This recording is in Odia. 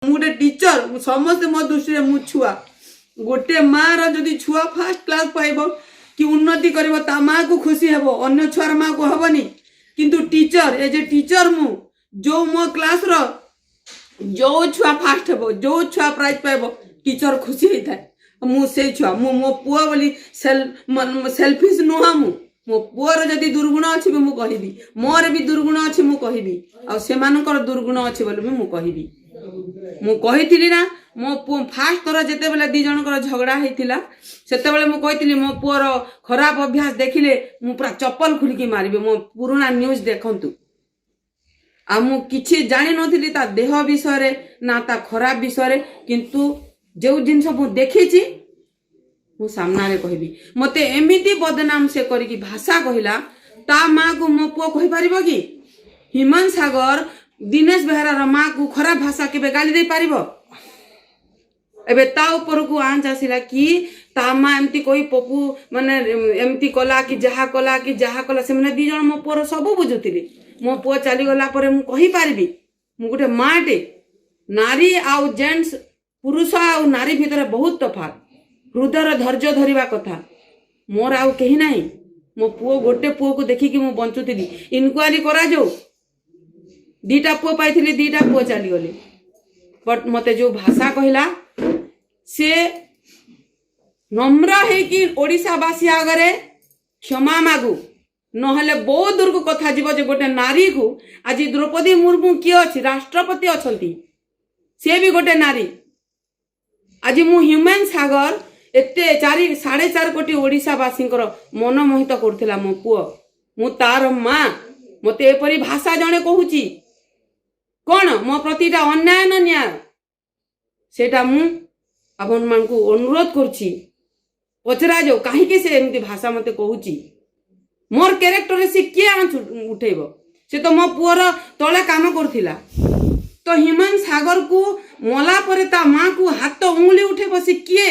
ମୁଁ ଗୋଟେ ଟିଚର, ସମସ୍ତେ ମୋ ଦୃଷ୍ଟିରେ ମୁଁ ଛୁଆ। ଗୋଟେ ମାର ଯଦି ଛୁଆ ଫାର୍ଷ୍ଟ କ୍ଲାସ ପାଇବ କି ଉନ୍ନତି କରିବ, ତା ମାକୁ ଖୁସି ହେବ, ଅନ୍ୟ ଛୁଆର ମାକୁ ହବନି। କିନ୍ତୁ ଟିଚର, ଏଜ୍ ଏ ଟିଚର, ମୁଁ ଯୋଉ ମୋ କ୍ଲାସର ଯୋଉ ଛୁଆ ଫାଷ୍ଟ ହେବ, ଯୋଉ ଛୁଆ ପ୍ରାଇଜ ପାଇବ, ଟିଚର ଖୁସି ହେଇଥାଏ। ମୁଁ ସେଇ ଛୁଆ। ମୁଁ ମୋ ପୁଅ ବୋଲି ସେଲଫିସ୍ ନୁହଁ। ମୁଁ ମୋ ପୁଅର ଯଦି ଦୁର୍ଗୁଣ ଅଛି ବି ମୁଁ କହିବି, ମୋର ବି ଦୁର୍ଗୁଣ ଅଛି ମୁଁ କହିବି, ଆଉ ସେମାନଙ୍କର ଦୁର୍ଗୁଣ ଅଛି ବୋଲି ବି ମୁଁ କହିବି। ମୁଁ କହିଥିଲି ନା, ମୋ ପୁଅ ଫାଷ୍ଟ ଥର ଯେତେବେଳେ ଦି ଜଣଙ୍କର ଝଗଡ଼ା ହେଇଥିଲା, ସେତେବେଳେ ମୁଁ କହିଥିଲି, ମୋ ପୁଅର ଖରାପ ଅଭ୍ୟାସ ଦେଖିଲେ ମୁଁ ପୁରା ଚପଲ ଖୋଲିକି ମାରିବି। ମୋ ପୁରୁଣା ନ୍ୟୁଜ୍ ଦେଖନ୍ତୁ। ଆଉ ମୁଁ କିଛି ଜାଣିନଥିଲି ତା ଦେହ ବିଷୟରେ ନା ତା ଖରାପ ବିଷୟରେ, କିନ୍ତୁ ଯେଉଁ ଜିନିଷ ମୁଁ ଦେଖିଛି, ମୁଁ ସାମ୍ନାରେ କହିବି। ମତେ ଏମିତି ବଦନାମ ସେ କରିକି ଭାଷା କହିଲା, ତା ମାକୁ ମୋ ପୁଅ କହିପାରିବ କି? ହ୍ୟୁମାନ ସାଗର ଦିନେଶ ବେହେରାର ମାକୁ ଖରାପ ଭାଷା କେବେ ଗାଳି ଦେଇପାରିବ? ଏବେ ତା ଉପରକୁ ଆଞ୍ଚ ଆସିଲା କି ତା ମା ଏମିତି କହି ପପୁ ମାନେ ଏମିତି କଲା କି ଯାହା କଲା କି ଯାହା କଲା। ସେମାନେ ଦି ଜଣ ମୋ ପୁଅର ସବୁ ବୁଝୁଥିଲେ। ମୋ ପୁଅ ଚାଲିଗଲା ପରେ ମୁଁ କହିପାରିବି, ମୁଁ ଗୋଟେ ମାଟେ। ନାରୀ ଆଉ ଜେଣ୍ଟସ, ପୁରୁଷ ଆଉ ନାରୀ ଭିତରେ ବହୁତ ତଫାତ। ହୃଦୟର ଧୈର୍ଯ୍ୟ ଧରିବା କଥା। ମୋର ଆଉ କେହି ନାହିଁ। ମୋ ପୁଅ, ଗୋଟେ ପୁଅକୁ ଦେଖିକି ମୁଁ ବଞ୍ଚୁଥିଲି। ଇନକ୍ୱାରି କରାଯାଉ। ଦିଟା ପୁଅ ପାଇଥିଲି, ଦିଟା ପୁଅ ଚାଲିଗଲେ। ବଟ୍ ମତେ ଯୋଉ ଭାଷା କହିଲା, ସେ ନମ୍ର ହେଇକି ଓଡ଼ିଶାବାସୀ ଆଗରେ କ୍ଷମା ମାଗୁ, ନହେଲେ ବହୁତ ଦୂରକୁ କଥା ଯିବ ଯେ ଗୋଟେ ନାରୀକୁ ଆଜି ଦ୍ରୌପଦୀ ମୁର୍ମୁ କିଏ ଅଛି, ରାଷ୍ଟ୍ରପତି ଅଛନ୍ତି, ସିଏ ବି ଗୋଟେ ନାରୀ। ଆଜି ମୁଁ ହ୍ୟୁମାନ ସାଗର ଏତେ 4.5 କୋଟି ଓଡ଼ିଶାବାସୀଙ୍କର ମନମୋହିତ କରୁଥିଲା ମୋ ପୁଅ। ମୁଁ ତାର ମା। ମତେ ଏପରି ଭାଷା ଜଣେ କହୁଛି, କଣ ମୋ ପ୍ରତି ଏଇଟା ଅନ୍ୟାୟ ନା ନ୍ୟାୟ? ସେଇଟା ମୁଁ ଆପଣମାନଙ୍କୁ ଅନୁରୋଧ କରୁଛି, ପଚରାଯାଉ କାହିଁକି ସେ ଏମିତି ଭାଷା ମତେ କହୁଛି। ମୋର କ୍ୟାରେକ୍ଟରରେ ସେ କିଏ ଆଞ୍ଚ ଉଠେଇବ? ସେ ତ ମୋ ପୁଅର ତଳେ କାମ କରୁଥିଲା। ତ ହ୍ୟୁମାନ ସାଗରକୁ ମଲା ପରେ ତା ମାକୁ ହାତ ଉଙ୍ଗୁଳି ଉଠେଇବ, ସେ କିଏ?